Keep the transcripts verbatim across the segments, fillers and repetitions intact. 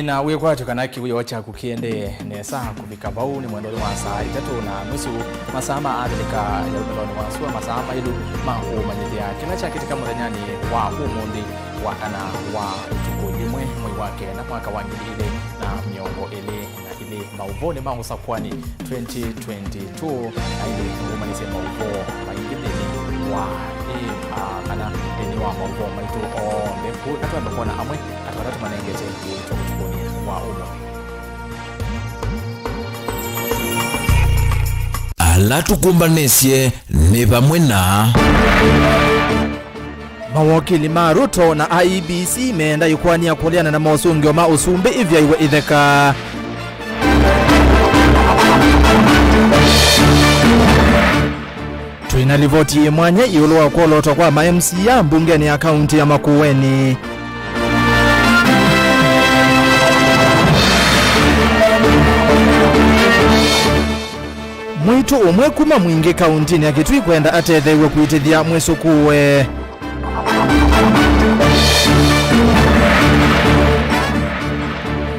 Na wĩkwatyo kana kĩwĩoo kyaku kĩendee nesa kũvika vau nĩ mwendonĩ wa saa itatũ na nusu, masaa ma Avilika ya umĩlonĩ wa sua, masaa maĩlu ma kũmanyĩthya kĩla kyakĩtika mũthenyanĩ wa ũmũnthĩ wa kana wa ũtukũ yĩmwe mwei wa kenda mwaka wa ngili ilĩ na mĩongo ĩlĩ na ilĩ maũvoonĩ ma ũsakwani twenty twenty-two, na ĩndĩ ngũmanyĩsye maũvoo maingĩ nthĩnĩ wa ĩ, a, kana nthĩnĩ wa maũvoo maitũ onthe. Kũu atwamba kwona amwe atwatatũ manengete ũito ũtukũnĩ wa ũmũnthĩ. Ala tũkũmbanĩsye nĩ vamwe na mawokili ma Ruto na I E B C meenda ĩkoani ya kũleana na mosũngĩo ma ũsumbĩ ĩvyaiwe ĩtheka. Twĩ na livoti yĩ mwanya ĩũlũ wa kwolotwa kwa ma M C A mbungenĩ ya kaunti ya Makueni. Mwĩĩtu ũmwe kuma Mwingĩ kauntinĩ ya Kitui kwenda atetheew'e kũitĩthya mwĩsũkũũe.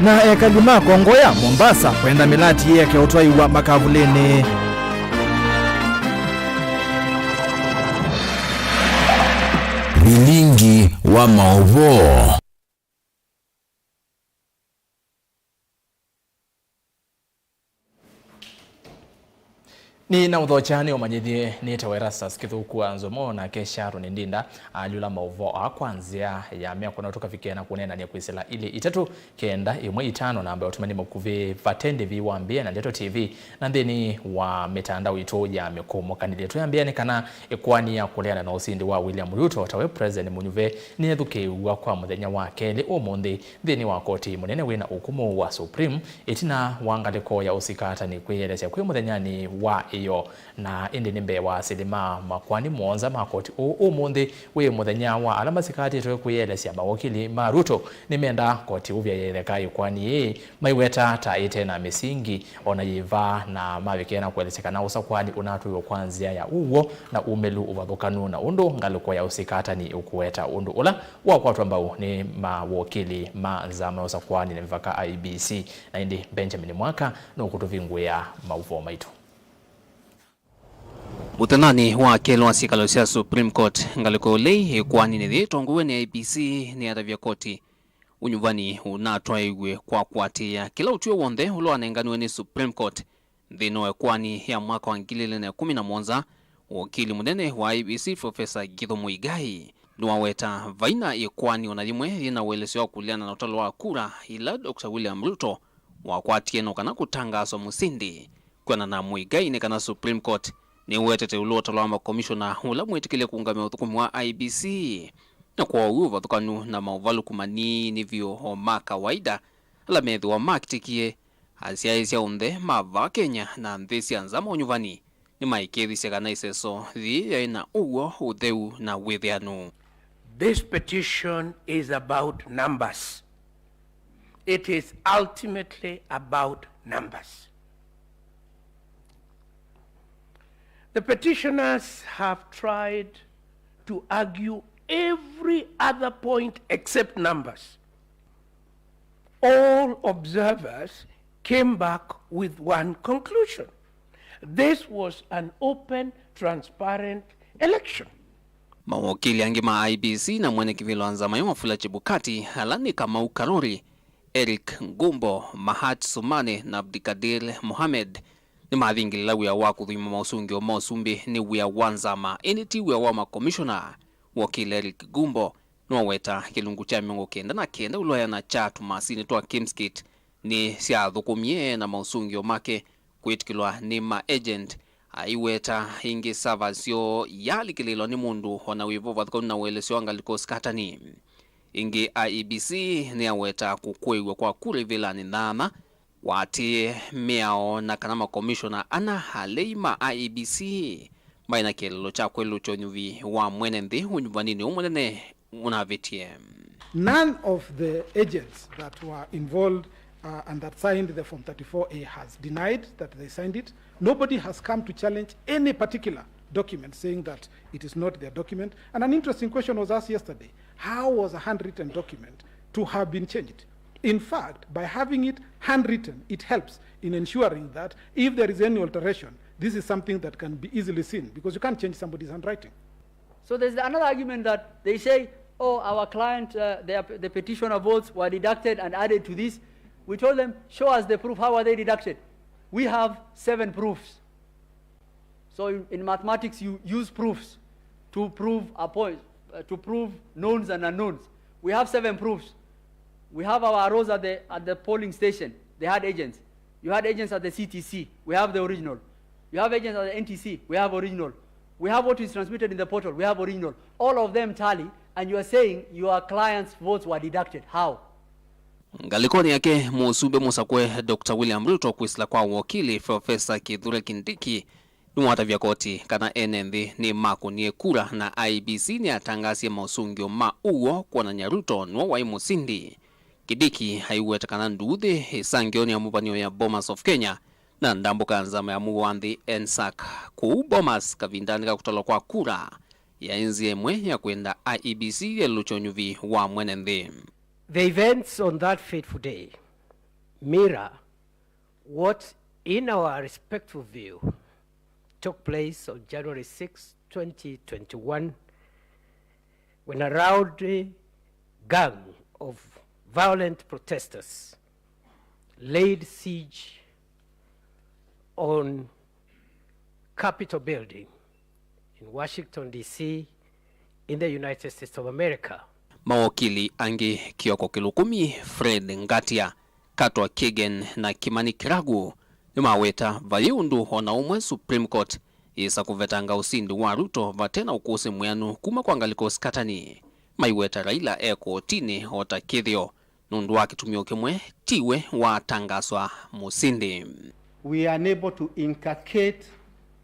Na ekali ma Kongoya, Mombasa, kwenda mĩlati yĩeke ũtwaĩwa makavulĩnĩ. Vilingi wa maũvoo. Nĩ na ũthokya nĩ ũmanyĩthye nĩtawa Erastus Kĩthũku wa Nzomo, nake Sharon Ndinda alyũla maũvoo aa kwa nzĩa ya mĩako, na tũkavikĩa na kũneenany'a kwĩsĩla ilĩ itatũ kenda ĩmwe itano, namba ya ũtũmani mũkuvĩ vate ndĩvi wa mbĩa na Ndeto T V, na nthĩnĩ wa mĩtandao itũ ya mĩkũmũkanĩlye. Twĩambĩa nĩ kana ĩkoani ya kũleana na ũsindi wa William Ruto tawe President mũnyuve nĩyethukĩĩw'a kwa mũthenya wa kelĩ ũmũnthĩ nthĩnĩ wa koti mũnene wĩna ũkũmũ wa Supreme, ĩtina wa ngalĩko ya ũsikatani kwĩyelesya kwĩ mũthenyanĩ wa ĩyo, na ĩndĩ nĩ mbee wa asilima makoani mũonza ma koti ũũ ũmũnthĩ wĩ mũthenya wa ala masikatĩtwe kwĩyelesya. Mawokili ma Ruto nĩmenda koti ũvya yetheka ĩkoani ĩĩ maiweta ta ĩte na mĩsingi ona yĩva, na mavikĩa na kũelesya kana ũsakwani ũnatwĩwe kwa nzĩa ya ũw'o na umĩlu ũvathũkanu na ũndũ ngalĩko ya ũsikatani ũkũweta ũndũ ũla wakwatwa mbau nĩ mawokili ma nzama ya ũsakwani na mĩvaka I E B C. Na ĩndĩ Benjamin Mwaka nũkũtũvingũĩa maũvoo maitũ. Mũthenyanĩ wa kelĩ wa syĩkalo sya Supreme Court, ngalĩko ĩla yĩ ĩkoaninĩ yĩĩ ĩtongoew'e nĩ I E B C nĩyatavya koti ũnyuvani ũnatwaĩw'e kwa kũatĩĩa kĩla ũtw'ĩo w'onthe ũla wanenganiwe nĩ Supreme Court nthĩnĩ wa ĩkoani ya mwaka wa ngili ilĩ na ĩkũmi na mũonza. Wokili mũnene wa I E B C, Professor Githu Muigai, nĩwaweta vaina ĩkoani ona yĩmwe yĩna ũelesyo wa kũleana na ũtalo wa kura ila Doctor William Ruto wakwatie no kana kũtangaaswa mũsindi. Kwĩanana na Muigai, nĩ kana Supreme Court nĩwetete ĩũlũ wa ũtalo wa makomishona ũla mwĩtĩkĩlye kũũngamĩa ũthũkũmi wa I E B C, na kwoou ũvathũkanu na maũvalũku manini vyũ o ma kawaida ala methĩwa makĩtĩkie asyaĩĩsya onthe ma vaa Kenya na nthĩ sya nza ma ũnyuvani nĩmaĩkĩĩthisye kana ĩseso yĩĩ yaĩ na ũw'o, ũtheu, na wĩthĩanu. This petition is about numbers. It is ultimately about numbers. The petitioners have tried to argue every other point except numbers. All observers came back with one conclusion. This was an open, transparent election. Mawokili angĩ ma I E B C na mwene kĩvĩla wa nzama ĩyo Wafula Chebukati, ala nĩ Kamau Karuri, Eric Gumbo, Mahat Sumane na Abdikadir Mohamed, nĩmathingĩlĩla wĩa wa kũthũima maũsũngĩo ma ũsumbĩ nĩ wĩa wa nzama, ĩndĩ ti wĩa wa makomishona. Wokili Eric Gumbo nĩwaweta kĩlungu kya mĩongo kenda na kenda ũlũaya na kya tũmasinĩ twa Kimskit nĩ syathũkũmie na maũsũngĩo make kwĩtĩkĩlwa nĩ ma agent. Aiweta ĩngĩ sava syoo yaalikĩlĩĩlwa nĩ mũndũ o na wĩva ũvathũkanu na ũelesyo wa ngalĩko sikatani. Ĩngĩ I E B C nĩyaweta kũkũĩw'a kwa kura ivĩlanĩ nyaanya, kwatĩĩe mĩao na kana makomishona ana alei ma I E B C maĩ na kĩeleelo kya kwĩlũkya ũnyuvi wa mwene nthĩ ũnyuvaninĩ ũũ mũnene ũnavĩtie. None of the agents that were involved, uh, and that signed the Form thirty-four A has denied that they signed it. Nobody has come to challenge any particular document saying that it is not their document. And an interesting question was asked yesterday. How was a handwritten document to have been changed? In fact, by having it handwritten, it helps in ensuring that if there is any alteration, this is something that can be easily seen, because you can't change somebody's handwriting. So there's another argument that they say, "Oh, our client, uh, the, the petitioner votes were deducted and added to this." We told them, "Show us the proof. How are they deducted?" We have seven proofs. So in, in mathematics, you use proofs to prove a point, uh, to prove knowns and unknowns. We have seven proofs. We have our rows at the, at the polling station. They had agents. You had agents at the C T C. We have the original. You have agents at the N T C. We have original. We have what is transmitted in the portal. We have original. All of them tally, and you are saying your client's votes were deducted. How? Ngalĩkonĩ yake, mũsumbĩ mũsakũe Doctor William Ruto kwĩsĩla kwa wokili Professor Kithure Kindiki nĩwatavya koti kana ene nthĩ nĩmakũnie kura na I E B C nĩyatangaasie maũsũngĩo ma ũw'o kwonany'a Ruto nĩwe waĩ mũsindi. Kindiki aiweta kana nduuthĩ ĩsangĩonĩ ya mũvanĩo ya Bomas of Kenya na ndambũka ya nzama ya mũuo wa nthĩ, NSAC, kũu Bomas kavindanĩ ka kũtalwa kwa kura yaĩ nzĩa ĩmwe ya kwenda I E B C yelũkye ũnyuvi wa mwene nthĩ. The events on that fateful day mirror what, in our respectful view, took place on January sixth, twenty twenty-one, when a rowdy gang of violent protesters laid siege on Capitol Building in Washington, D C, in the United States of America. Mawokili angĩ, Kioko Kilukumi, Fred Ngatia, Katwa Kigen na Kimani Kiragu, nĩmaweta vayĩ ũndũ o na ũmwe Supreme Court yĩsa kũvetanga ũsindi wa Ruto vate na ũkũsĩ mwĩanu kuma kwa ngalĩko sikatani. Maiweta Raila e kotinĩ o ta kĩthĩo nũndũ wa kĩtumio kĩmwe tiwe watangaswa mũsindi. We are unable to inculcate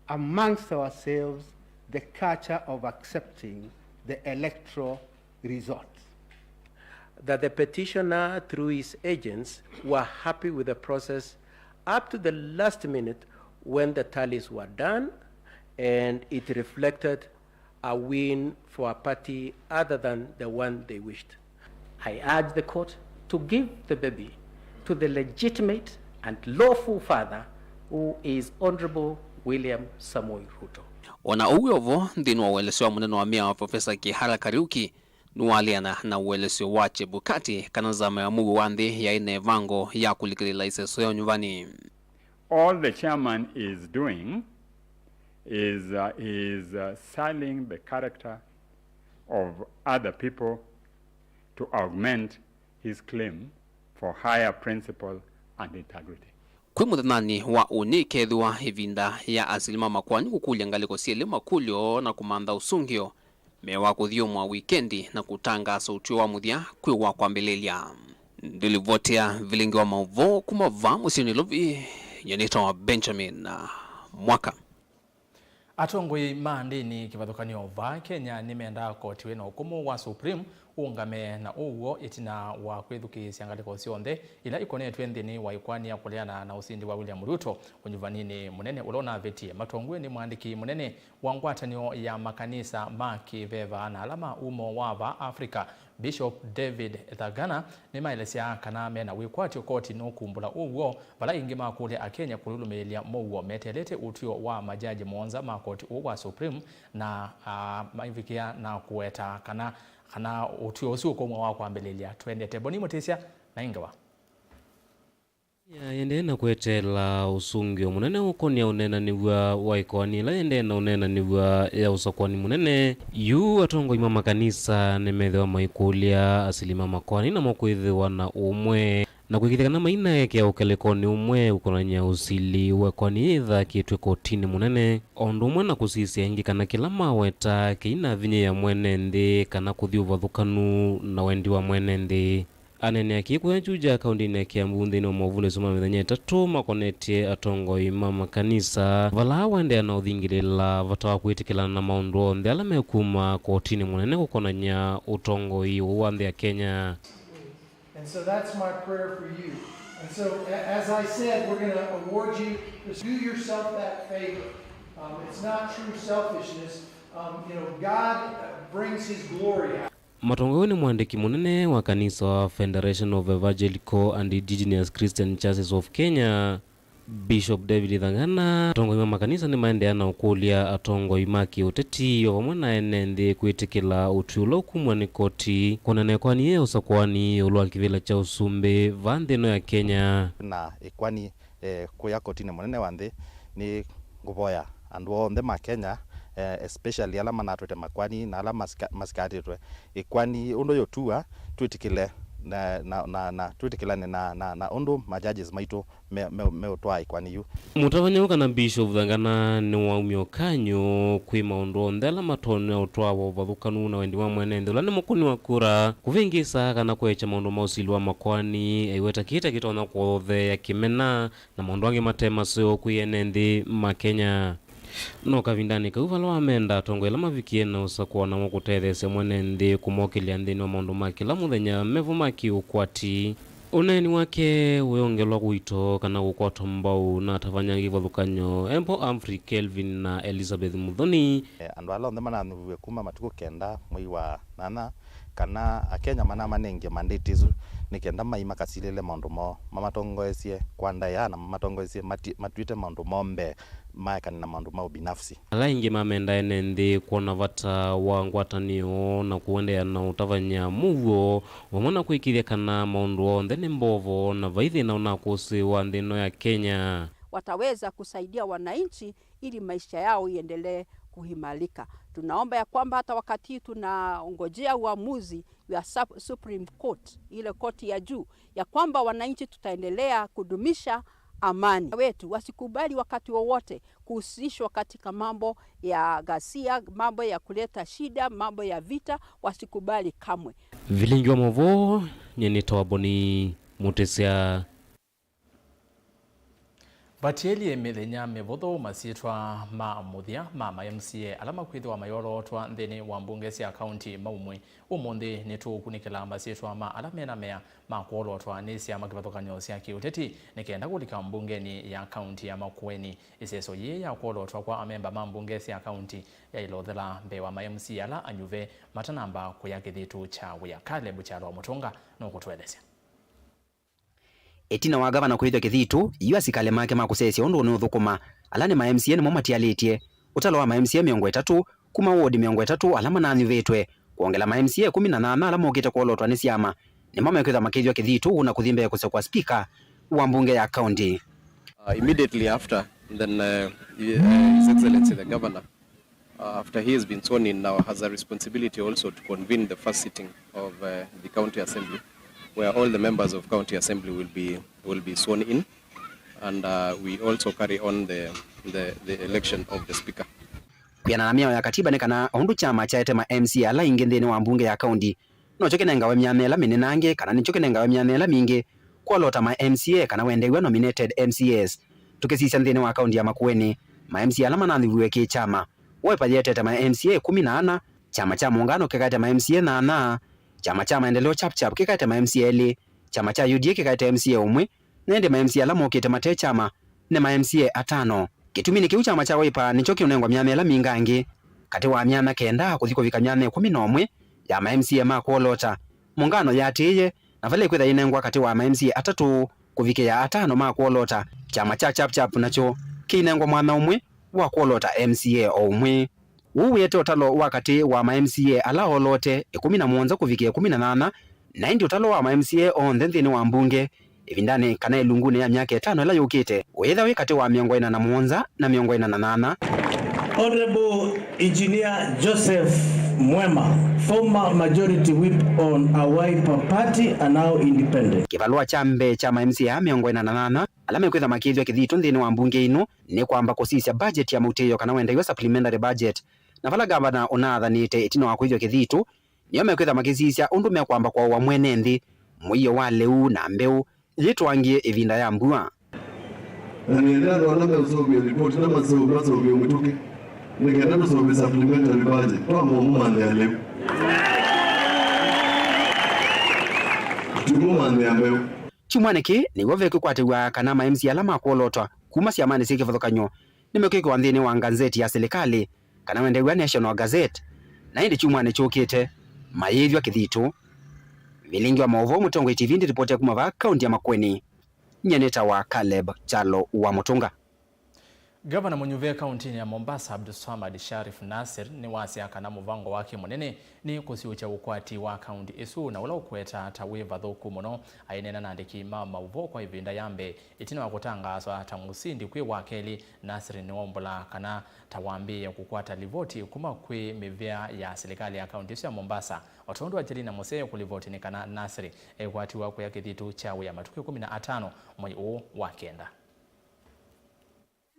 amongst ourselves the culture of accepting the electoral result. That the petitioner, through his agents, were happy with the process up to the last minute when the tallies were done and it reflected a win for a party other than the one they wished. I urge the court to give the baby to the legitimate and lawful father, who is Honorable William Samoei Ruto. O na ũu wĩ o vo, nthĩnĩ wa ũelesyo wa mũnene wa mĩa wa Profesa Kihara Kariuki, nĩwaleana na ũelesyo wa Chebukati kana nzama ya mũuo wa nthĩ yaĩ na ĩvango ya kũlikĩlĩla ĩseso ya ũnyuvani. All the chairman is doing is, uh, he is, uh, sullying the character of other people to augment his claim for higher principle and integrity. Kwĩ mũthenyanĩ wa ũnĩ ĩkethĩwa ĩvinda ya asilima makoani kũkũlya ngalĩko syelĩ makũlyo na kũmantha ũsũngĩo me wa kũthyũmũa wikendi na kũtangaasa ũtw'ĩo wa mũthya kwĩ wa kwambĩlĩlya. Ndĩlivotea vilingi wa maũvoo kuma vaa mũsyĩ Nairobi, nyie nĩtawa Benjamin Mwaka. Atongoi ma ndĩni kĩvathũkany'o vaa Kenya nĩmendaa koti wĩ na ũkũmũ wa Supreme ũũngame na ũw'o ĩtina wa kwĩthukĩĩsya ngalĩko syonthe ila ikonetw'e nthĩnĩ wa ĩkoani ya kũleana na ũsindi wa William Ruto ũnyuvaninĩ mũnene ũla ũnavĩtie. Matongoew'e nĩ mwandĩki mũnene wa ngwatanĩo ya makanisa ma kĩveva na ala ma umo wa vaa Africa, Bishop David Thagana, nĩmaelesya kana mena wĩkwatyo koti nũkumbũla ũw'o, vala ĩngĩ makũlya Akenya kũlũlũmĩĩlya mũuo meteelete ũtw'ĩo wa majaji mũonza ma koti ũũ wa Supreme, na, ah, maivikĩa na kũweta kana, kana ũtw'ĩo ũsu ũkũmwa wa kwambĩlĩlya. Twendete Boni Mũtĩsya na ĩ ngewa. Kenya ĩendee na kweteela ũsũngĩo mũnene ũkonĩa ũneenanĩw'a wa ĩkoani ĩla ĩendee na ũneenanĩw'a ya ũsakũani mũnene. Yu atongoi ma makanisa nĩmethĩwa maikũlya asilima makoani namo kwĩthĩwa na ũmwe na kũĩkĩĩthya kana mainaekea ũkelĩkonĩ ũmwe ũkonany'a ũsili wa ĩkoani yĩĩ ĩthakĩtw'e kotinĩ mũnene, o ũndũ ũmwe na kũsisya ĩngĩ kana kĩla maweta kĩinavinyĩĩa mwene nthĩ kana kũthi ũvathũkanu na wendi wa mwene nthĩ. Aneenea kĩĩ kũya Juja kaũndĩnĩ ya Kiambu nthĩnĩ wa maũvũnĩ asu ma mĩthenya ĩtatũ makonetye atongoi ma makanisa, vala waendeea na ũthingĩlĩla vata wa kwĩtĩkĩlana na maũndũ onthe ala mekuma kotinĩ mũnene kũkonany'a ũtongoi ũũ wa nthĩ ya Kenya. And so that's my prayer for you. And so, a- as I said, we're going to award you this. Do yourself that favor. Um, it's not true selfishness. Um, you know, God brings his glory out. Matongoew'e nĩ mwandĩki mũnene wa kanisa wa Federation of Evangelical and Indigenous Christian Churches of Kenya, Bishop David Thangana, atongoi ma makanisa nĩmaendeea na ũkũlya atongoi ma kĩũteti o vamwe na ene nthĩ kwĩtĩkĩla ũtwi ũla ũkumw'a nĩ koti kũnena ĩkoani yĩ ya ũsakũani ĩũlũ wa kĩvĩla kya ũsumbĩ vaa nthĩ ĩno ya Kenya. Na ĩkoani, eh, kũya kotinĩ mũnene wa nthĩ, nĩ ngũvoya andũ onthe ma Kenya, eh, especially ala manatwĩte makoani na ala masika-, masikatĩtwe ĩkoani ũndũ yũtua, twĩtĩkĩle na, na, na, na twĩtĩkĩlane na, na, na ũndũ ma judges maitũ me, me, meũtwaa ĩkoani yu. Mũtavany'a ũũ kana Bishop Thangana nĩwaumya ũkany'o kwĩ maũndũ onthe ala matonya ũtwawa ũvathũkanu na wendi wa mwene nthĩ ũla nĩ mũkũni wa kura, kũvĩngĩĩsa kana kũekya maũndũ ma ũsili wa makoani, aiweta kĩĩ ta kĩtonya kũtheea kĩmena na maũndũ angĩ mate maseo kwĩ ene nthĩ ma Kenya. No kavindanĩ kau vala wamenda atongoi ala mavikie na ũsakũa namo kũtetheesya mwene nthĩ kũmokĩlya nthĩnĩ wa maũndũ ma kĩla mũthenya mevo ma kĩũkwati. Ũneeni wake wĩongelwa ũito kana kũkwatwa mbau na atavany'a angĩ kĩvathũkany'o, Embo Humphrey Kelvin na Elizabeth Muthoni. Eh, andũ ala onthe mananyuviw'e kuma matukũ kenda mwei wa nana, kana Akenya manamanengie mandate ĩsu nĩ kenda mai makasilĩle maũndũ moo, mamatongoesye kwa ndaĩa na mamatongoesye mati-, matw'ĩte maũndũ moo mbee, maekane na maũndũ ma ũbinafsi. Ala aingĩ mamenda ene nthĩ kwona vata wa ngwatanĩo na kũendeea na ũtavany'a mũuo, vamwe na kwĩkĩĩthya kana maũndũ onthe nĩ mbovo na vai thĩna ũnakũsĩĩwa nthĩ ĩno ya Kenya. Wataweza kusaidia wananchi ili maisha yao iendelee kuimarika. Tunaomba ya kwamba hata wakati huu tunangojea uamuzi ya Sup-, Supreme Court, ile koti ya juu, ya kwamba wananchi tutaendelea kudumisha amani wetu. Wasikubali wakati wowote kuhusishwa katika mambo ya ghasia, mambo ya kuleta shida, mambo ya vita, wasikubali kamwe. Vilingi wa maũvoo, nyie nĩtawa Boni Mũtĩsya. Vatielye mĩthenya mĩvũthũ masyĩtwa ma mũthya ma ma M C A ala makwĩthĩwa mayolootwa nthĩnĩ wa mbunge sya kaunti maumw'e. Ũmũnthĩ nĩtũũkunĩkĩla masyĩtwa ma ala mena mea ma kwolootwa nĩ syama kĩvathũkany'o sya kĩũteti nĩ kenda kũlika mbungenĩ ya kaunti ya Makueni. Ĩseso yĩĩ ya kwolootwa kwa amemba ma mbunge sya kaunti yaĩlothela mbee wa ma M C A ala anyuve matanamba kũya kĩthitũ kya wĩa. Caleb Kyalo wa Mũtũnga nũkũtũelesya. Ĩtina wa ngavana kwĩthw'a kĩthitũ, yu asikalĩ make ma kũsesya ũndũ ũnĩũthũkũma, ala nĩ ma M C A nĩmo matialĩtye. Ũtalo wa ma M C A mĩongo ĩtatũ kuma wodi mĩongo ĩtatũ ala mananyuvĩtwe, kwongela ma M C A ĩkũmi na nyanya ala mokĩte kwolotwa nĩ syama, nĩmo mekwĩthwa makĩthw'a kĩthitũ na kũthi mbee kũseũvw'a spika wa mbunge ya kaunti. Uh, immediately after, then, uh, His Excellency the Governor, uh, after he has been sworn in now, has a responsibility also to convene the first sitting of, uh, the County Assembly, where all the members of County Assembly will be, will be sworn in, and, uh, we also carry on the, the, the election of the Speaker. Kwĩanana na mĩao ya katiba nĩ kana o ũndũ kyama kyaete ma M C A ala aingĩ nthĩnĩ wa mbunge ya kaunti, nokyo kĩnengawe myanya ĩla mĩnenange kana nĩkyo kĩnengawe myanya ĩla mingĩ kwolota ma M C A kana wendeew'a nominated M C As. Tũkĩsisya nthĩnĩ wa kaunti ya Makueni, ma M C A ala mananyuviw'e kĩ kyama, Wiper yĩetete ma M C A ĩkũmi na ana, kyama kya Mũngano kĩkaete ma M C A nyanya, kyama kya Maendeleo Chap Chap kĩkaete ma M C A elĩ, kyama kya U D A kĩkaete M C A ũmwe, na ĩndĩ ma M C A ala mokĩte mate kyama nĩ ma M C A atano. Kĩtumi nĩ kĩu kyama kya Wiper nĩkyo kĩũnengwa myanya ĩla mingangĩ. Katĩ wa myanya kenda kũthi kũvika myanya ĩkũmi na ũmwe ya ma M C A ma kwolota, Mũngano yatĩĩe, na vala ĩkwĩtha yĩnengwa katĩ wa ma M C A atatũ kũvikĩa atano ma kwolota, kyama kya Chap Chap nakyo kĩinengwa mwanya ũmwe wa kwolota M C A o ũmwe. Ũu wĩete ũtalo wa katĩ wa ma M C A ala olote ĩkũmi na mũonza kũvikĩa ĩkũmi na nyanya, na ĩndĩ ũtalo wa ma M C A onthe nthĩnĩ wa mbunge ĩvindanĩ kana ĩlungunĩ ya myaka ĩtano ĩla yũkĩte, ũyĩtha wĩ katĩ wa mĩongo ĩna na mũonza na mĩongo ĩna na nyanya. Honorable Engineer Joseph Mwema, former majority whip on a Wiper party and now independent. Kĩvalũa kya mbee kya ma M C A aa mĩongo ĩna na nyanya ala mekwĩtha makĩthw'a kĩthitũ nthĩnĩ wa mbunge ĩno nĩ kwamba kũsisya budget ya mũutĩĩo kana wendeew'a supplementary budget, na vala ngavana ũnaathanĩte ĩtina wa kwĩthw'a kĩthitũ, nĩo mekwĩtha makĩsisya ũndũ mekwamba kwaũa mwene nthĩ, mũio wa lĩu na mbeũ yĩtwangie ĩvinda ya mbua. Na nĩenda andũ ala meũseũvya ripoti na maseũ-, maseũvye mĩtũkĩ, nĩ kenda tũseũvye supplementary budget, twamba ũmũmanthĩa lĩu. Tũimũmanthĩa mbeũ. Kyumwanĩ kĩĩ nĩw'o vekwĩkwatĩw'a kana ma M C A ala makwolotwa kuma syamanĩ syĩ kĩvathũkany'o nĩmekwĩkĩwa nthĩnĩ wa nganzeti ya silikalĩ, kana wendeew'a National Gazette. Na ĩndĩ kyumwanĩ kyũkĩte, mayĩthw'a kĩthitũ. Vilingi wa maũvoo, Mũtongoi T V, ndĩripoti ya kuma vaa kaunti ya Makueni. Nyie nĩtawa Caleb Kyalo wa Mũtũnga. Ngavana mũnyuve kauntinĩ ya Mombasa, Abdulswamad Sharif Nasir, nĩwasya kana mũvango wake mũnene nĩ kũsiũkya ũkwati wa kaunti ĩsu, na ũla ũkweta ta wĩ vathũku mũno. Aineena na andĩki ma maũvoo kwa ĩvinda ya mbee ĩtina wa kũtangaaswa ta mũsindi kwĩ wa kelĩ, Nasir nĩwaumbũla kana ta wambĩĩe kũkwata livoti kuma kwĩ mĩvĩa ya silikalĩ ya kaunti ĩsu ya Mombasa. O tondũ Angelina Musee ũkũlivoti nĩ kana Nasir ekwatiwa kũya kĩthitũ kya wĩa matukũ ĩkũmi na atano mwei ũũ wa kenda.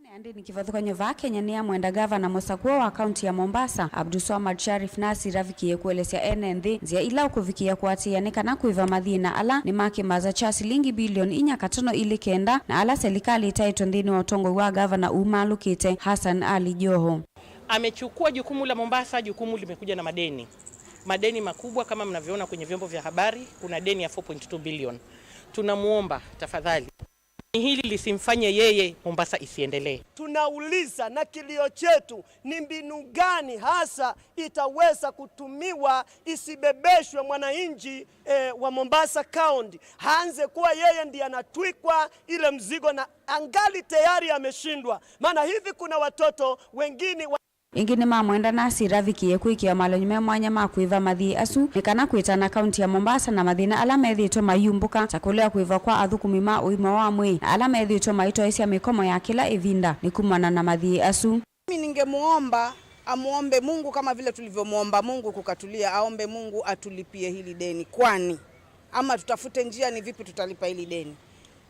Nĩ andĩni kĩvathũkany'o vaa Kenya nĩamwenda ngavana mũsakũe wa kaunti ya Mombasa, Abdulswamad Sharif Nasir, avikĩe kũelesya ene nthĩ nzĩa ila ũkũvikĩa kũatĩĩa nĩ kana kũĩva mathĩna ala nĩ ma kĩmasa kya silingi bilioni inya katono ilĩ kenda, na ala selikalĩ ĩtaĩtwe nthĩnĩ wa ũtongoi wa ngavana umaalũkĩte, Hassan Ali Joho. Amechukua jukumu la Mombasa, jukumu limekuja na madeni. Madeni makubwa kama mnavyoona kwenye vyombo vya habari, kuna deni ya four point two billion. Tunamuomba tafadhali, hili lisimfanye yeye Mombasa isiendelee. Tunauliza na kilio chetu ni mbinu gani hasa itaweza kutumiwa isibebeshwe mwananchi, eh, wa Mombasa County. Haanze kuwa yeye ndiye anatwikwa ile mzigo na angali tayari ameshindwa. Maana hivi kuna watoto wengine wa- Ĩngĩ nĩmamwenda Nasir avikĩe kwĩkĩa malonyo me mwanya ma kũĩva mathiĩ asu, nĩ kana kwĩtana kaunti ya Mombasa na mathĩna ala methĩĩtwe mayumbũka, ta kũlea kũĩva kwa athũkũmi ma ũima wa mwĩĩ na ala methĩĩtwe maitwaĩsya mĩkomo ya kĩla ĩvinda nĩ kumana na mathiĩ asu. Mimi ningemuomba, amuombe Mungu kama vile tulivyomuomba Mungu kukatulia, aombe Mungu atulipie hili deni. Kwani? Ama tutafute njia ni vipi tutalipa hili deni.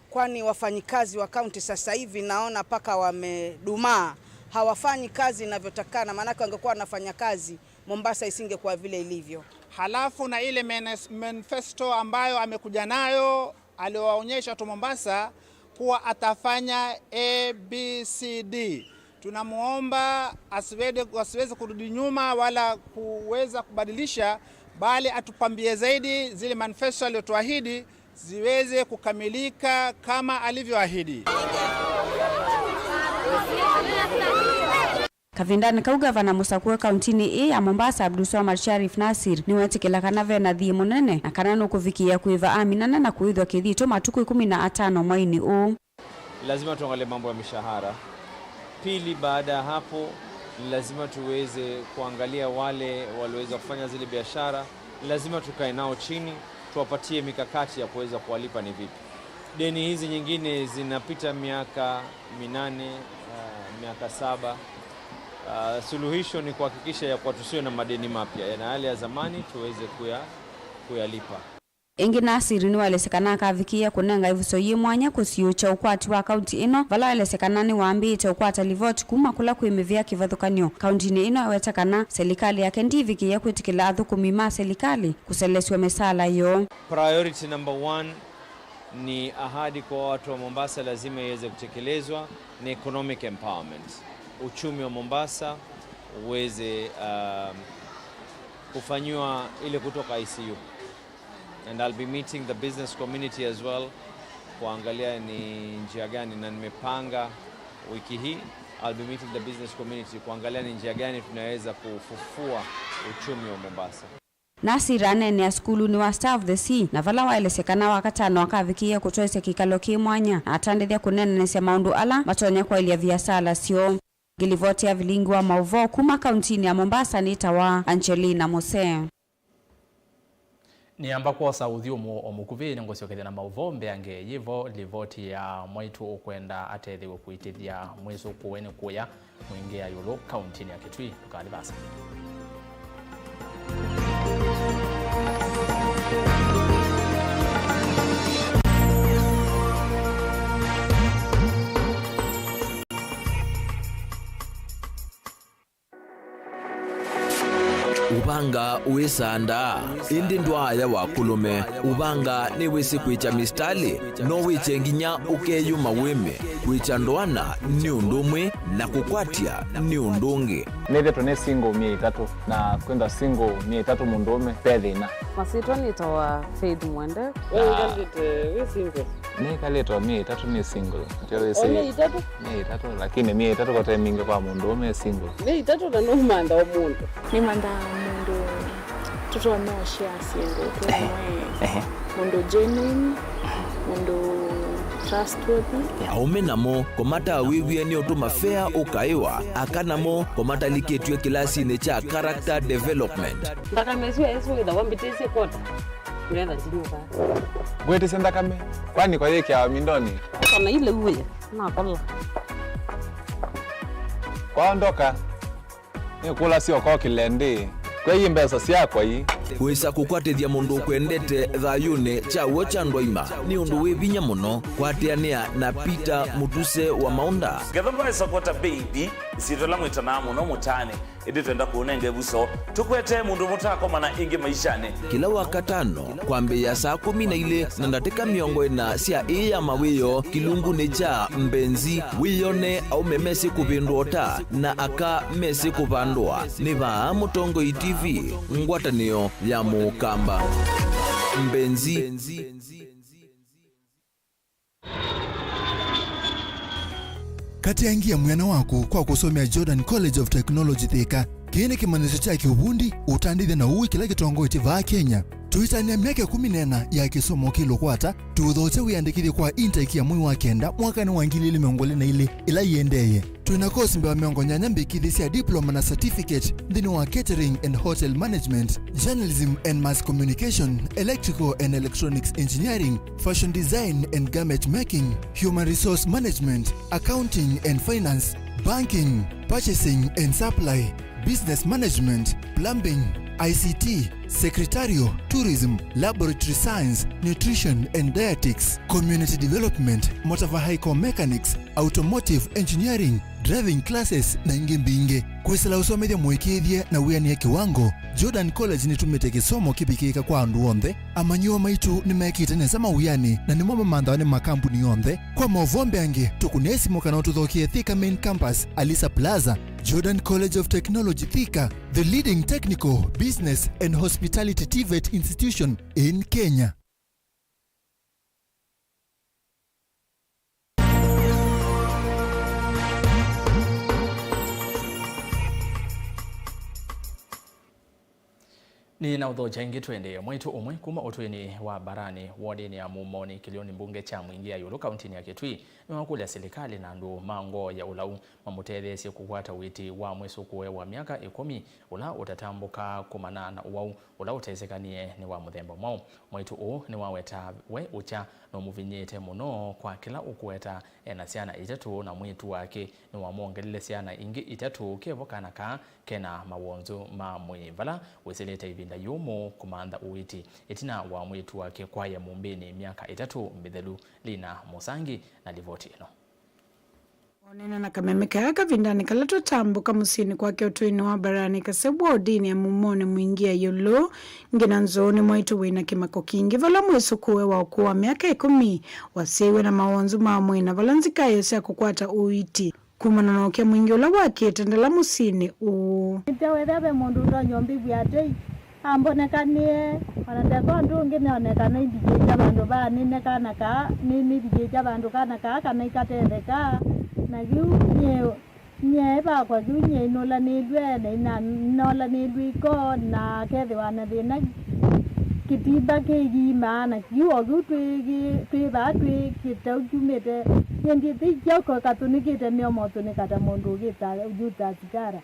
Kwani wafanyikazi wa kaunti sasa hivi naona paka wamedumaa, hawafanyi kazi inavyotakana, maanake wangekuwa wanafanya kazi, Mombasa isingekuwa vile ilivyo. Halafu na ile menes-, manifesto ambayo amekuja nayo, aliwaonyesha watu Mombasa kuwa atafanya A B C D. Tunamuomba asiwede-, asiweze kurudi nyuma wala kuweza kubadilisha, bali atupambie zaidi zile manifesto aliyotuahidi ziweze kukamilika kama alivyoahidi. Kavindanĩ kau, ngavana mũsakũe kauntinĩ ĩĩ ya Mombasa, Abdulswamad Sharif Nasir, nĩwetĩkĩla kana ve na thiĩ mũnene na kana nũkũvikĩĩa kũĩva aminana na kũĩthwa kĩthitũ matukũ ĩkũmi na atano mweinĩ ũũ. Lazima tuangalie mambo ya mishahara. Pili, baada ya hapo, ni lazima tuweze kuangalia wale waliweza kufanya zile biashara. Ni lazima tukae nao chini, tuwapatie mikakati ya kuweza kuwalipa ni vipi. Deni hizi nyingine zinapita miaka minane, ah, miaka saba. Ah, suluhisho ni kuhakikisha ya kuwa tusiwe na madeni mapya, na yale ya zamani tuweze kuya-, kuyalipa. Ĩngĩ, Nasir nĩwaelesya kana akavikĩĩa kũnenga ĩvuso yĩ mwanya kũsiũkya ũkwati wa kaunti ĩno, vala waelesya kana nĩwambĩĩte ũkwata livoti kuma kũla kwĩ mĩvĩa kĩvathũkany'o kauntinĩ ĩno. Aweta kana selikalĩ yake ndĩvikĩĩa kwĩtĩkĩla athũkũmi ma selikalĩ kũselesw'a mĩsaala yoo. Priority number one ni ahadi kwa watu wa Mombasa lazima iweze kutekelezwa, ni economic empowerment. Uchumi wa Mombasa uweze, um, kufanyiwa ile kutoka I C U. And I'll be meeting the business community as well, kuangalia ni njia gani, na nimepanga wiki hii, I'll be meeting the business community kuangalia ni njia gani tunaweza kufufua uchumi wa Mombasa. Nasir aneenea sukulunĩ wa Star of the Sea, na vala waelesya kana Wakatano akavikĩĩa kũtwaĩsya kĩkalo kĩ mwanya, na atandĩthya kũneenanĩsya maũndũ ala matonya kwaĩlya viasala syoo. Ngĩlivoti ya vilingi wa maũvoo kuma kauntinĩ ya Mombasa nĩtawa Angelina Musee. Nĩamba kwosa ũthyũmũ o mũkuvĩ, nĩngũsyokethya na maũvoo mbeange. Yĩvo livoti ya mwaitũ ũkwenda atethĩwe kũitĩthya mwĩsũkũũe nĩ kũya Mwingĩ ya ĩũlũ kauntinĩ ya Kitui. Ndũkathi vaasa. Ũvanga wĩsandaa, ĩndĩ ndwaaya wa kũlũme. Ũvanga nĩwĩsĩ kwĩkya mĩsitalĩ, no wĩkye nginya ũkeyũma wĩme. Kwĩkya ndoana nĩ ũndũ ũmwe na kũkwatya nĩ ũndũ ũngĩ. Nĩthĩtwe nĩ single myei ĩtatũ, na kwĩthwa single myei ĩtatũ mũndũũme ve thĩna. Masyĩtwa nĩtawa Faith Mwende. We wĩkalĩte wĩ single? Nĩkalĩte o myei ĩtatũ nĩ single. Ndio wĩsĩ. O myei ĩtatũ? Myei ĩtatũ, lakini myei ĩtatũ kote mingĩ kwa mũndũũme e single. Myei ĩtatũ na nũmantha o mũndũ. Nĩmantha mũndũ Tũtonya ũshare syĩndũ, twĩmwe mũndũ genuine, mũndũ trustworthy. Aũme namo kũmatawĩw'e nĩ ũtũma fea ũkaĩwa, aka namo kũmatalikĩtw'e kĩlasinĩ kya character development. Nthakame ĩsu ĩsu wĩthawa mbĩtĩsye kota, ngetha ndinyuka. Ngwĩtĩsye nthakame, kwani kwayĩkĩawa mindonĩ? Kana ile uwe, nakola. Kwaondoka. Nĩkũlasya ũkokĩle ndĩ, kwei mbesa syakwa ii. Wĩsa kũkwatĩthya mũndũ ũkwendete thayũnĩ kya w'o kya ndwaima nĩ ũndũ wĩ vinya mũno. Kwatĩanĩa na Peter Mũtuse wa Maũnda. Ngetha ndwaĩsa kwata baby, ĩsyĩtwa ĩla mwĩtanaa mũno mũtaanĩ, ĩndĩ twenda kũũnenga ĩvuso. Tũkwete mũndũ mũtaakomana ĩngĩ maishanĩ. Kĩla Wakatano, kwambĩĩa saa kũmi na ilĩ na ndatĩka mĩongo ĩna sya ĩĩ ya mawĩoo kĩlungunĩ kya Mbenzi, wĩyone aũme mesĩ kũvĩndũa ũta na aka mesĩ kũvandũa. Nĩ vaa Mũtongoi T V, ngwatanĩo ya Mũkamba. Mbenzi. Katĩangia mwĩana waku kwa kũsomea Jordan College of Technology Thika. Kĩĩ nĩ kĩmanyĩsyo kya kĩũvundi, ũtandĩthya na ũĩ kĩla kĩtongoetye vaa Kenya. Tũitanĩa myaka ĩkũmi na ĩna ya kĩsomo kĩlũkwata, tũũthokya wĩandĩkĩthye kwa intake ya mwei wa kenda mwakanĩ wa ngili ilĩ mĩongo ĩlĩ na ilĩ ĩla yĩendeeye. Twĩ na kosi mbee wa mĩongo nyanya mbĩkĩthye sya diploma na certificate nthĩnĩ wa catering and hotel management, journalism and mass communication, electrical and electronics engineering, fashion design and garment making, human resource management, accounting and finance, banking, purchasing and supply, business management, plumbing, I C T, secretarial, tourism, laboratory science, nutrition and dietetics, community development, motor vehicle mechanics, automotive engineering, driving classes, na ingĩ mbingĩ. Kwĩsĩla ũsomethya mũĩkĩĩthye na wĩanĩe kĩwango, Jordan College nĩtumĩte kĩsomo kĩvikĩĩka kwa andũ onthe. Amanyĩw'a maitũ nĩmekĩte nesa mawĩanĩ na nĩmo mamanthawa nĩ makambuni onthe. Kwa maũvoo mbeange, tũkũnĩe simũ kana ũtũthokee Thika Main Campus, Alisa Plaza. Jordan College of Technology Thika, the leading technical, business and hospitality TVET institution in Kenya. Nĩ na ũthokya ĩngĩ tũendee. Mwaitũ ũmwe kuma ũtũinĩ wa Mbarani, wodinĩ ya Mumoni, kĩlĩonĩ mbunge kya Mwingi ya ĩũlũ kauntinĩ ya Kitui, nĩwakũlya silikalĩ na andũ ma ngoo ya ũlau mamũtetheesye kũkwata ũiiti wa mwĩsũkũũe wa myaka ĩkũmi ũla ũtatambũkaa kumana na ũwau ũla ũtesekanie nĩ wa mũthemba mwaũ. Mwaitũ ũũ nĩwaweta we ũkya nũmũvinyĩĩte mũno kwa kĩla ũkũweta ena syana itatũ, na mwĩĩtu wake nĩwamwongelile syana ingĩ itatũ, kevo kana kaa kena mawonzu ma mwĩĩ. Vala wĩsĩlĩte ĩvinda yũmũ kũmantha ũiiti ĩtina wa mwĩĩtu wake kwaya mũmbĩnĩ myaka ĩtatũ mĩthelu. Lina Mũsangi na livoti ĩno. Onena na kameme kaa kavindanĩ kala tũtambũka mũsyĩnĩ kwake ũtũinĩ wa Mbarani Kasebwa, wodinĩ ya Mumoni Mwingi ya ĩũlũ, Ngina Nzũũ, nĩ mwaitũ wĩ na kĩmako kingĩ vala mwĩsũkũũe wa ũkũũ wa myaka ĩkũmi wasyaĩwe na mawonzu ma mwĩĩ, na vala nzikaĩo sya kũkwata ũiiti kumana na ũkya mwingĩ ũla wakĩte ndala mũsyĩnĩ ũũ. Nĩtewethĩa ve mũndũ ũtonya ũmbĩvw'a atei, ambonekanĩe, o na ndeka ũndũ ũngĩ nĩone kana ithikĩĩkya vandũ vaa nĩne kana kaa, nĩ, nĩthikĩĩkya vandũ kana kaa kana ikatetheka. Na yu nyie, nyie vakwa yu nyie nũlanĩlw'e, na ina-, nĩnolanĩlw'e iko, na akethĩwa na thĩna kĩtimba kĩiimaa, na yu o yu twĩ, twĩ vaa twĩ kĩtau kyumĩte, nyie ndyĩthĩkya katũnĩkĩte mĩomo ũtũnĩka ta mũndũ ũkĩta, ũyuta sikara.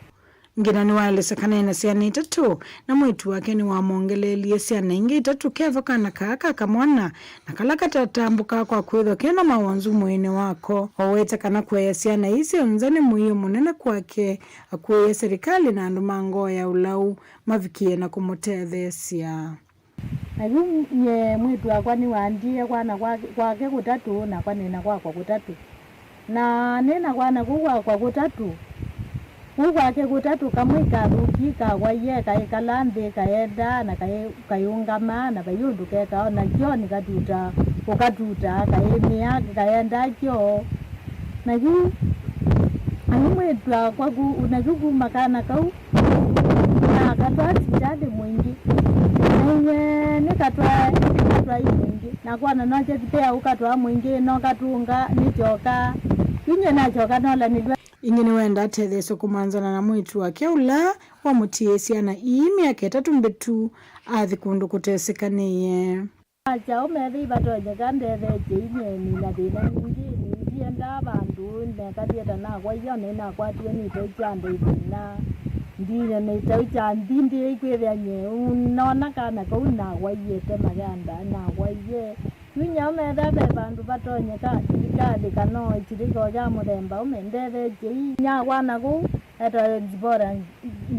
Ngina nĩwaelesya kana ena syana itatũ, na mwĩĩtu wake nĩwamwongeleelie syana ingĩ itatũ, kevo kana kaa ka kamwana, na kala katatambũkaa kwa kwĩthwa kena mawonzu mwĩĩnĩ wako. Owete kana kũea syana ii syonthe nĩ mũio mũnene kwake, akũĩe silikalĩ na andũ ma ngoo ya ũlau mavikĩe na kũmũtetheesya. Na yu nyie mwĩĩtu wakwa nĩwaandie kwana kwake, kwake kũtatũ, nakwa nĩ na kwakwa kũtatũ. Na nĩ na kwana kũu kwakwa kũtatũ, kũu kwake kũtatũ, kamwe ikathũkie, ikawaie, kaĩkala nthĩ, kaendaa, na kaĩ-, kayũngama, na vai ũndũ kekaa, o na kyoonĩ katutaa, ũkatutaa, kaĩmĩa, kaendaa kyoo. Na yu, na yu mwĩĩtu wakwa ku-, na yu kuma kana kau, na akatwaa sivitalĩ Mwingi. Na inyie nĩkatwae, nĩkatwae Mwingi. Na kwana nokya thipea ũkatwaa Mwingi, nokatũnga, nĩkyoka. Inyie nakyoka nolanĩlw'a. Ĩngĩ nĩwenda atetheesye kũmanthana na mwĩĩtu wake ũla wamũtiĩe syana ii myaka ĩtatũ mbĩtu athi kũndũ kũtesekanĩe. Akyaũ methei vatonyeka ndethetye inyie nĩna thĩna ningĩ, ndiendaa vandũ nekathiĩte nakwa io nĩnakwatiwe nĩ ĩtau kya andũ ithĩna. Ndine nĩ ĩtau kya nthi ndĩkwĩthĩa nyie, nona kana kau nakwa iete maganda nakwa ie. Yu nyau metha ve vandũ vatonyeka, silikalĩ kana o shirika o ya mũthemba ũme ndethetye ii. Nyakwana kũu etawe Zipora,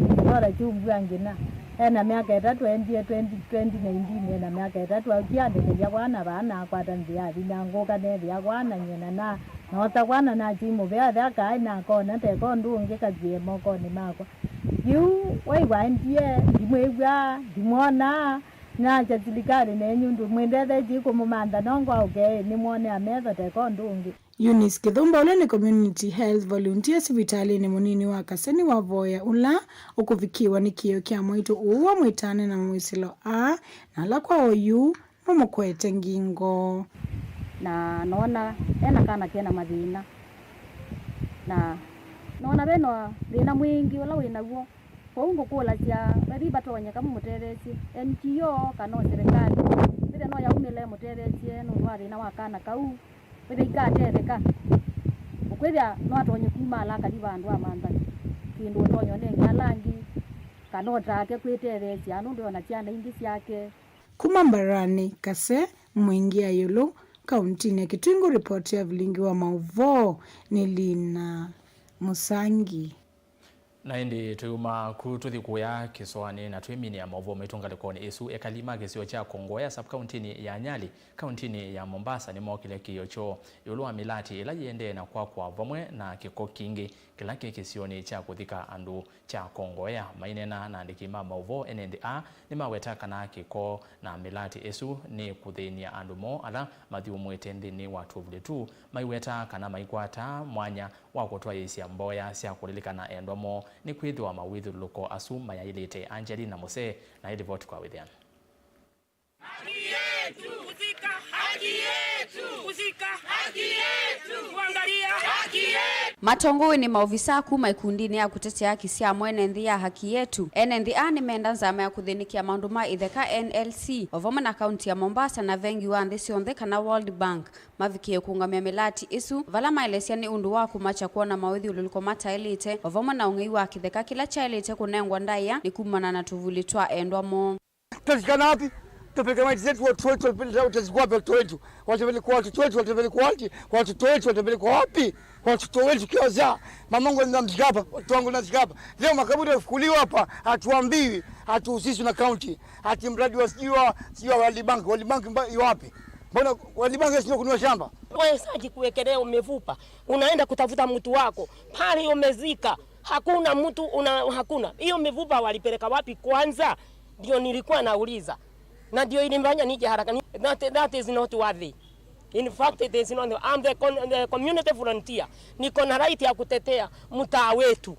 Zipora Kyumbua Ngina. Ena myaka ĩtatũ, endie twenty, twenty nineteen, ena myaka ĩtatũ, aukie andĩkĩthya kwana vaa na akwata nzĩa athi na ngũka nethĩa kwana nyie na na noosa kwana nakyai mũvea athe akaĩ na akona teka ũndũ ũngĩ katwie mokonĩ makwa. Yu waiwa endie, ndimwĩw'aa, ndimwonaa. Nakya silikalĩ nenyu ndũ mwĩndethetye kũmũmantha no ngwaũke nĩmwonea metho teka ũndũ ũngĩ. Eunice Kĩthũmba, ũla nĩ Community Health Volunteer sivitalĩnĩ mũnini wa Kaseni, wavoya ũla ũkũvikĩĩwa nĩ kĩĩo kya mwaitũ ũũ wa mwĩtane na mawĩsĩlo aa, na ala kwa oyu mamũkwete ngingo. Na noona ena kana kena mathĩna, na noona vena thĩna mwingĩ ũla wĩ naw'o. Kwoou ngũkũlasya, vethi vatonyeka mũmũtetheesye, N G O kana o serikali, wĩthĩa no yaumĩle ĩmũtetheesye nũndũ wa thĩna wa kana kau, wĩthĩa ikatetheka, ũkwĩthĩa no atonye kuma ala akathi vandũ amantha kĩndũ ũtonya ũnenge ala angĩ, kana ũtake kwĩtetheesya nũndũ ona syana ingĩ syake. Kuma Mbaranĩ, Kase, Mwingi ya Ĩũlũ, kauntinĩ ya Kitui, ngũripoti ya vilingi wa maũvoo nĩ Lina Mũsangi. Na ĩndĩ tũyuma ku tũthi kũya kĩsoanĩ na twĩminĩa maũvoo maitũ ngalĩkonĩ ĩsu. Ekali ma kĩsio kya Kongoea sub-kauntinĩ ya Nyali, kauntinĩ ya Mombasa, nĩmookile kĩĩo kyoo ĩũlũ wa mĩlati ĩla yĩendee na kwakwa vamwe na kĩko kingĩ kĩla kĩ kĩsionĩ kya kũthika andũ kya Kongoea. Maineena na andĩki ma maũvoo, ene nthĩ aa nĩmaweta kana kĩko na mĩlati ĩsu nĩ kũthĩny'a andũ moo ala mathyũmũĩte nthĩnĩ wa tũvulĩ tũu. Maiweta kana maikwata mwanya wa kũtwaĩĩsya mboya sya kũlilikana endwa moo, nĩkwĩthĩwa mawĩthyũlũlũko asu mayaĩlĩte. Angelina Mũsee na ĩlivoti kwa wĩthĩano. Haki yetu! Kuzika! Haki yetu! Kuzika! Haki yetu! Kuangalia! Haki yetu! Matongoew'e nĩ maovisaa kuma ĩkundinĩ ya kũtetea haki sya mwene nthĩ ya Haki Yetu, ene nthĩ aa nĩmenda nzama ya kũthĩnĩkĩa maũndũ ma ĩtheka, N L C, o vamwe na kaunti ya Mombasa na vengi wa nthĩ syonthe kana World Bank mavikĩe kũũngamya mĩlati ĩsu, vala maelesya nĩ ũndũ wa kũmakya kwona mawĩthyũlũlũko mataĩlĩte, o vamwe na ũng'ei wa kĩtheka kĩla kyaĩlĩte kũnengwa ndaĩa nĩ kumana na tũvulĩ twa endwa moo. Tutazikana wapi? Tupeleke maiti zetu watoto wetu, watoto wetu, watoto wetu, watoto wetu, watoto wetu, watoto wetu, watoto wetu, watoto wetu, watoto wetu, watoto wetu, kioza. Mamangu anazika hapa, watoto wangu wanazika hapa. Leo makaburi yafukuliwa hapa, hatuambiwi, hatuhusishwi na county. Ati mradi wa sijui wa, sijui wa World Bank, World Bank mba-, yu wapi? Mbona World Bank sio kununua shamba? Wewe saji kuwekelea mifupa, unaenda kutafuta mtu wako, pale umezika, hakuna mtu una-, hakuna. Hiyo mifupa walipeleka wapi kwanza? Ndio nilikuwa nauliza. Na ndio ilinifanya nije haraka. Ni-, that, that is not worthy. In fact, it is not. I'm the con-, the community volunteer. Niko na right ya kutetea mtaa wetu.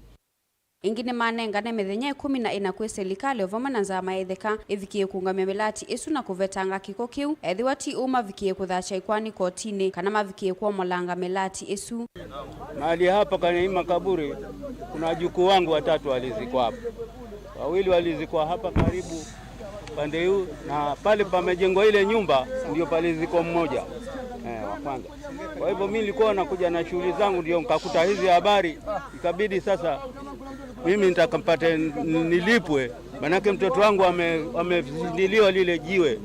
Ĩngĩ nĩmanengane mĩthenya ĩkũmi na ĩna kwĩ silikalĩ o vamwe na nzama ya ĩtheka ĩvikĩe kũũngamya mĩlati ĩsu na kũvetanga kĩko kĩu, ethĩwa ti ũu mavikĩe kũthasya ĩkoani kotinĩ kana mavikĩe kwomolanga mĩlati ĩsu. Mahali hapa kwenye hii makaburi, kuna wajukuu wangu watatu walizikwa hapa. Wawili walizikwa hapa karibu upande huu, na pale pamejengwa ile nyumba ndio palizikwa mmoja, eh, wa kwanza. Kwa hivyo mimi nilikuwa nakuja na shughuli zangu, ndio nikakuta hizi habari, ikabidi sasa mimi nitakampate n-, nilipwe, manake mtoto wangu ame-, amezindiliwa lile jiwe.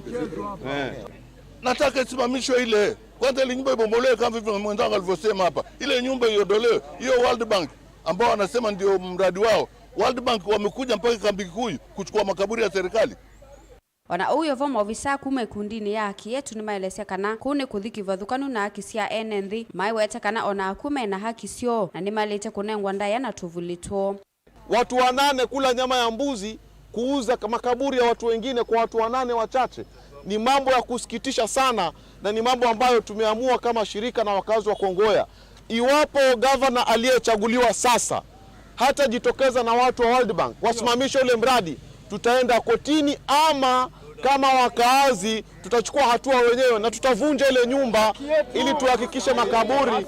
Eh. Nataka isimamishwe ile. Kwanza ile nyumba ibomolewe kama vile mwenzangu alivyosema hapa. Ile nyumba iondolewe. Hiyo World Bank ambao wanasema ndio mradi wao. World Bank wamekuja mpaka Kambi Kikuyu kuchukua makaburi ya serikali. O na ũu wĩ o vo, maovisaa kuma ĩkundinĩ ya Haki Yetu nĩmaelesya kana kũu nĩ kũthi kĩvathũkanu na haki sya ene nthĩ. Maiweta kana o na akw'ũ me na haki syoo na nĩmaĩlĩte kũnengwa ndaĩa na tũvulĩ twoo. Watu wanane kula nyama ya mbuzi, kuuza ka-, makaburi ya watu wengine kwa watu wanane wachache. Ni mambo ya kusikitisha sana na ni mambo ambayo tumeamua kama shirika na wakazi wa Kongoea. Iwapo gavana aliyechaguliwa sasa hatajitokeza na watu wa World Bank wasimamishe ule mradi, tutaenda kotini ama Kama wakaazi, tutachukua hatua wenyewe na tutavunja ile nyumba ili tuhakikishe makaburi,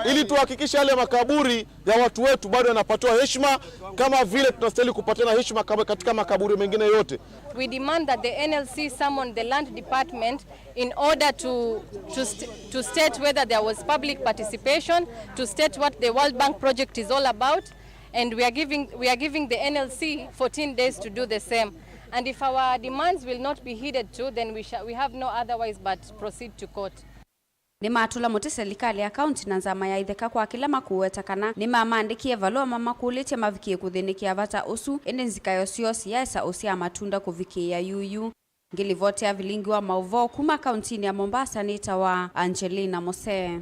ili tuhakikishe yale makaburi ya watu wetu bado yanapatiwa heshima kama vile tunastahili kupatiana heshima kama katika makaburi mengine yote. We demand that the N L C summon the land department in order to, to, st to state whether there was public participation, to state what the World Bank project is all about, and we are giving, we are giving the N L C fourteen days to do the same. And if our demands will not be heeded to, then we, shall, we have no otherwise but proceed to court. Nĩmatũla mũtĩ selikalĩ ya kaunti na nzama ya itheka kwa kĩla makũweta kana nĩmamandĩkie valũa mamakũlĩtye mavikĩe kũthĩnĩkĩa vata ũsu, ĩndĩ nzikayo syoo siyaesa ũsyaa matunda kũvikĩĩa yuyu. Ngĩlivoti ya vilingi wa maũvoo kuma kauntinĩ ya Mombasa nĩtawa Angelina Mose.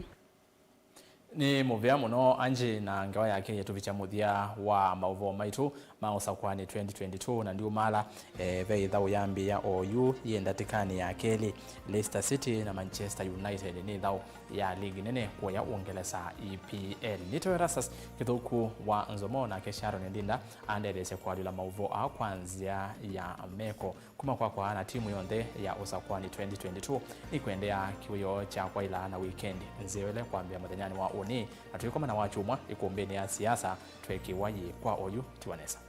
Nĩ mũvea mũno Angie na ngewa yake yĩtũvikya mũthya wa maũvoo maitũ ma ũsakũani twenty twenty-two, na ndiũmala, eh, ve ĩthaũ yambĩĩa oyu yĩ ndatĩkanĩ ya kelĩ. Leicester City na Manchester United nĩ ĩthaũ ya ligi nene kũya Ũngelesa, E P L. Nĩtawa Erastus Kĩthũku wa Nzomo, nake Sharon Ndinda andetheesya kũalyũla maũvoo aa kwa nzĩa ya meko. Kuma kwakwa na timu yonthe ya ũsakũani twenty twenty-two, nĩkwendea kĩwĩoo kya kwaĩla na wikendi nzeo ĩla kwambĩa mũthenyanĩ wa ũnĩ, na tũikomana Wakyumwa ĩkũmbĩnĩ ya siasa tweekĩwa yĩ kwa oyu. Tiwa nesa.